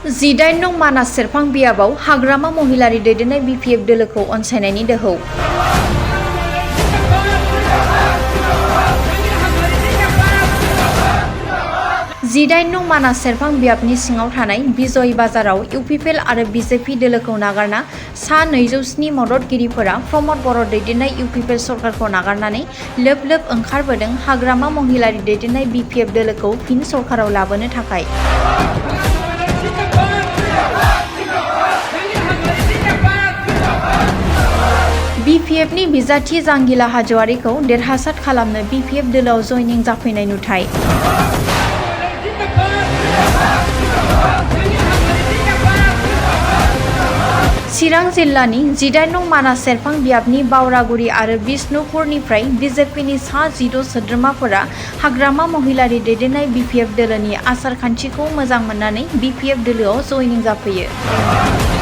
18 नं मानास सेरफां बियाबाव हाग्रामा महिलारि दैदेननाय बिपिएफ दोलोखौ अनसायनायनि दोहौ। 18 नं मानास सेरफां बियाबनि सिङाव थानाय बिजय बाजाराव इउपिपिएल आरो बिजेपि दोलोखौ नागारना सा 207 मददगिरिफोरा प्रमद बर' दैदेननाय इउपिपिएल सरकारखौ नागारनानै लोब लोब ओंखारबोदों हाग्रामा महिलारि दैदेननाय बिपिएफ दोलोखौ फिन सरकाराव लाबोनो थाखाय। बिपिएफनि बिजाथि जांगिला हाज'वारिखौ देरहासार खालामनो बिपिएफ दोलोआव जयनिं जाफैनाय नुथाय। चिरां जिल्लानि 18 नं मानास सेरफां बियाबनि बावरागुरि आरो बिष्णुपुरनिफ्राय बिजेपिनि सा 16 सोद्रोमाफोरा हाग्रामा महिलारि दैदेननाय बिपिएफ दोलोनि आसार खान्थिखौ मोजां मोननानै बिपिएफ दोलोआव जयनिं जाफैयो।